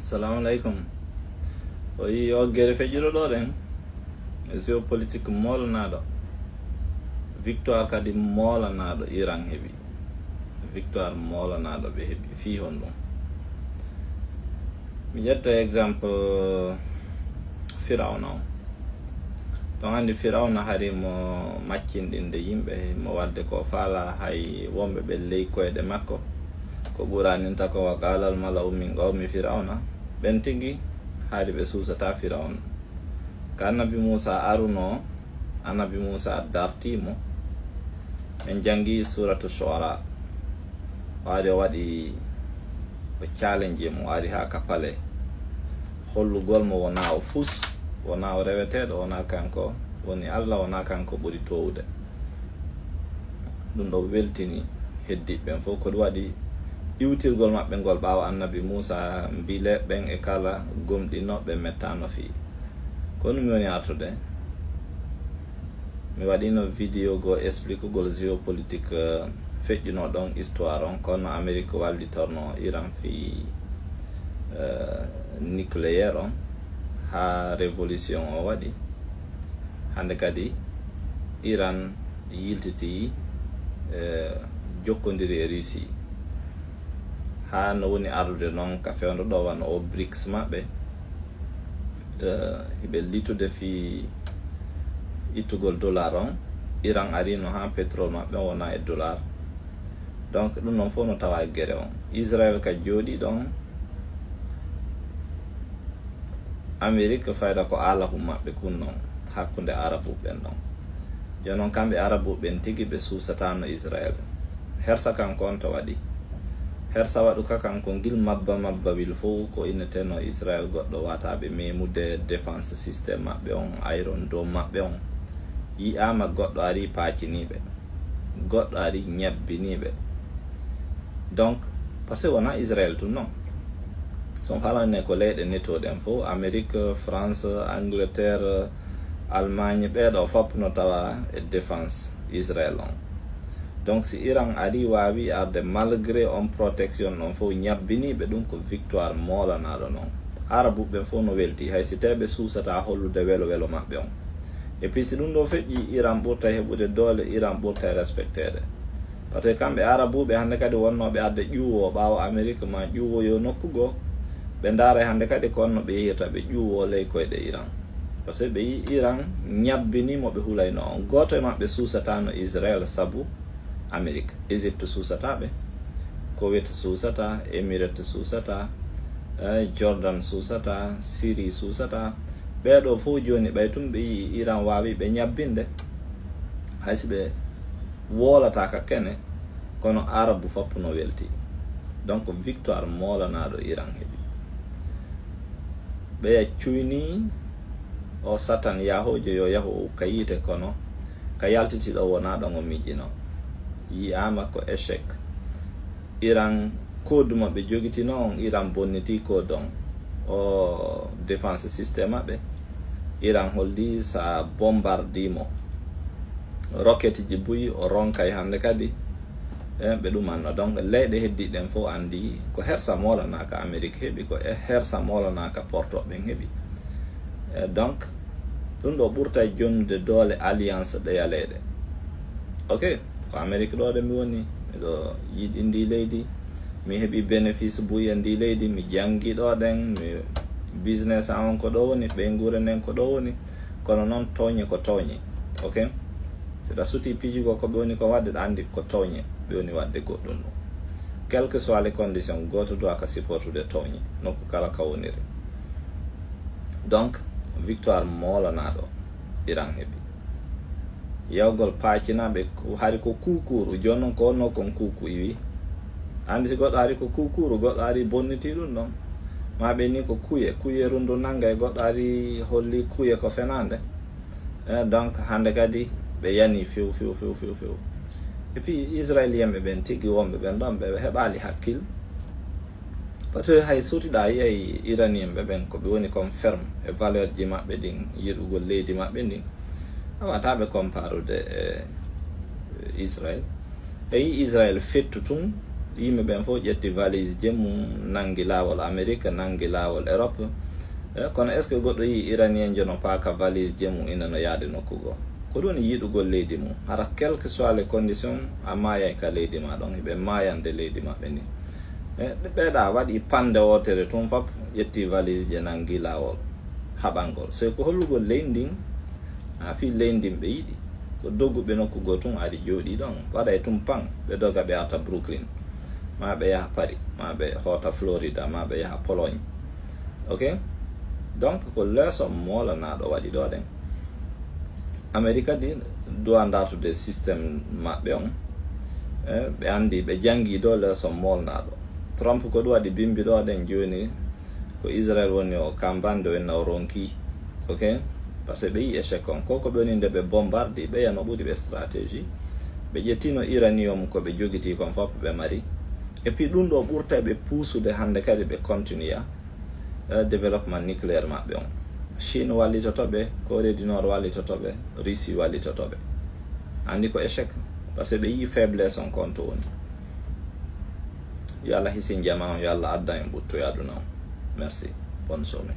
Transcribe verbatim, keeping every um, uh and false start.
Assalamu alaikum. O yi oggere feƴƴuɗo ɗo ɗen, géopolitique moolanaɗo, victoire kadi moolanaɗo Iran heɓi. Victoire moolanaɗo ɓe heɓi fii honɗum? Mi ƴetta exemple Firawna on. Ton andi Firawna hari mo maccinɗinde yimɓe, mo wadde ko faala, hay wonɓe ɓe ley koyɗe makko. Ko ɓuraninta ko wa qaalal mala'u min qawmi Firawna. Ɓen tigi hari ɓe suusata Firawna. Ka annabi Muusa aruno, annabi Muusa dartimo. En jangi suratu Shu'ara. O ari o waɗi, o challenge mo, o ari haa ka pale. Hollugol mo wona o fus, wona o reweteeɗo, wona kanko woni Allah, wona kanko ɓuri towude. Ɗum ɗo weltini heddiɓe ɓen fof. Ko ɗum waɗi iwtirgol maɓɓe ngol ɓaawo annabi Muusa, mbile ɓen e kala gomɗinooɓe mettano fii. Ko ɗum mi woni artude. Mi waɗino vidéo go expliquegol géopolitique, eh, feƴƴuno ɗon histoire on, kono Amérique wallitorno Iran fii, eh, nucléaire on, haa révolution o waɗi. Hannde kadi Iran yiltiti, eh, jokkondiri e Russie. Haa no woni ardude noon ka fewndo ɗo wano o brics maɓɓe. Eh, hiɓe litude fii ittugol dollar on. Iran arino haa pétrole maɓɓe on wona e dollar. Donc, ɗum noon fof no tawa e gere on. Israel ka jooɗi ɗon. Amérique fayda ko alahun maɓɓe kun noon hakkunde Arabu ɓen ɗon. Jooni noon kamɓe Arabu ɓen tigi ɓe suusatano Israel. Hersa kanko on to waɗi. Hersa waɗu ka kanko ngil mabba mabbawil fof ko inneteno Israel goɗɗo wata ɓe memude défense système maɓɓe on, Iron Dome maɓɓe on. Yi'ama goɗɗo ari paaciniɓe. Goɗɗo ari ñabbiniɓe. Donc, parce que wona Israel tun non. So on haalane ko leyɗe neto ɗen fof, Amérique, France, Angleterre, Allemagne, ɓeeɗo fof no tawa e défense Israel on. Donc, si Iran ari wawi arde malgré on protection on fof ñabbiniɓe, ɗum ko victoire moolanaɗo non. Arabu ɓen fof no welti, hay si teɓe suusata hollude welo welo maɓɓe on. Et puis si ɗum ɗo feƴƴi, Iran ɓurta heɓude doole, Iran ɓurta respecteede. Parce que kamɓe Arabuɓe hannde kadi wonnooɓe arde ƴuwo ɓaawo Amérique ma ƴuwo yo nokku goo, ɓe ndaara hannde kadi ko honno ɓe yehirta ɓe ƴuwo ley koyɗe Iran. Parce que ɓe yi Iran ñabbini mo ɓe hulayno on. Gooto e maɓɓe suusatano Israel sabu Amérique. Égypte suusata ɓe, Koweït suusata, Émirats suusata, eh, Jordan suusata, Syrie suusata. Ɓeeɗo fof jooni ɓay tun ɓe yi Iran wawi ɓe ñabbinde. Hay si ɓe woolata ka kene, kono Arabu fof no welti. Donc victoire moolanaɗo Iran heɓi. Ɓeya cuyni o Satan yahojo yo yahu o ka yiite, kono ka yaltiti ɗo wona ɗon o miijino. Yi'ama ko échec. Iran code maɓɓe jogitino on, Iran bonniti code on. O défense système maɓɓe. Iran holli sa bombardimo. Roquette ji buy o ronkay hannde kadi. Eh, ɓe ɗumanno. Donc, leyɗe heddiɗen fof andi ko hersa molanaka Amérique heɓi, ko e hersa molanaka porto ɓen heɓi. Eh, donc, ɗum ɗo ɓurta jonnude doole alliance ɓeya leyɗe. Ok, ko Amérique ɗo ɗe mi woni, miɗo yiɗi ndi leydi, mi heɓi bénéfice buy e ndi leydi, mi janngi ɗo ɗen, mi business am on ko ɗo woni, ɓeynguure nden ko ɗo woni, kono noon tooñe ko tooñe. Ok, si ɗa suti piijugo ko ɓe woni ko waɗde, ɗa anndi ko tooñe ɓe woni waɗde goɗɗum ɗum. Quelle que soit les conditions, gooto duwa ka supportude tooñe, nokku kala ka woniri. Donc, victoire moolanaɗo Iran heɓi. Yawgol paacinaɓe ko, hari ko kuukuru, jooni noon ko wonno kon kuuku iwi. Anndi si goɗɗo hari ko kuukuru, goɗɗo hari bonniti ɗum ɗon. Ma ɓe ni ko kuye, kuye rundu nanga e goɗɗo hari holli kuye ko fenande. Eh, donc, hannde kadi ɓe yani few, few, few, few, few. Et puis, Israélien ɓe ɓen tigi wonɓe ɓen ɗon, ɓe heɓali hakkil. Parce que hay sutiɗa yiyay Iranien ɓe ɓen ko ɓe woni kon ferme e valeur ji maɓɓe ɗin, yiɗugol leydi maɓɓe ndin. A wata ɓe comparude e Israël. E yi Israël fettu tun, Yimɓe ɓen fof ƴetti valise je mum, nangi laawol Amerique, nangi laawol Europe. Eh, kono est ce que goɗɗo yii iranien jo no paaka valise je mum ina no yaade nokku goo? Ko ɗum woni yiɗugol leydi mum. Hara quel que soit les conditions, a maayay ka leydi ma ɗon, hiɓe maayande leydi maɓɓe ni. Eh, ɓeeɗa waɗi pande wootere tun fop, ƴetti valise je nangi laawol haɓangol. So ko hollugol leydi ndin, a fii leydi ndin ɓe yiɗi. Ko doguɓe nokku goo tun ari jooɗi ɗon. Waɗa e tun pan, ɓe doga ɓe yaha ta Brooklyn, ma ɓe yaha Paris, ma ɓe hoota Florida, ma ɓe yaha Pologne. Ok? Donc, ko leeso moolanaɗo waɗi ɗo ɗen. Amerique kadi duwa dartude système maɓɓe on. Eh, ɓe andi, ɓe jangi ɗo leeso moolanaɗo. Trump ko ɗum waɗi bimbi ɗo ɗen jooni, ko Israel woni o kambande, o inna o ronki. Ok? Parce que ɓe yi échec on. Ko ko ɓe woni nde ɓe bombardi, ɓe yano ɓuri ɓe stratégie. Ɓe ƴettino uranium ko ɓe jogiti kon fop ɓe mari. Et puis ɗum ɗo ɓurta ɓe puusude hannde kadi ɓe continue, eh, développement nucléaire maɓɓe on. Chine wallitoto ɓe, Corée du Nord wallitoto ɓe, Russie wallitoto ɓe. Andi ko échec. Parce que ɓe yi faiblesse on kon to woni. Yo Allah hisin jama on, yo Allah addan en ɓuttoye aduna on. Merci. Bonne journée.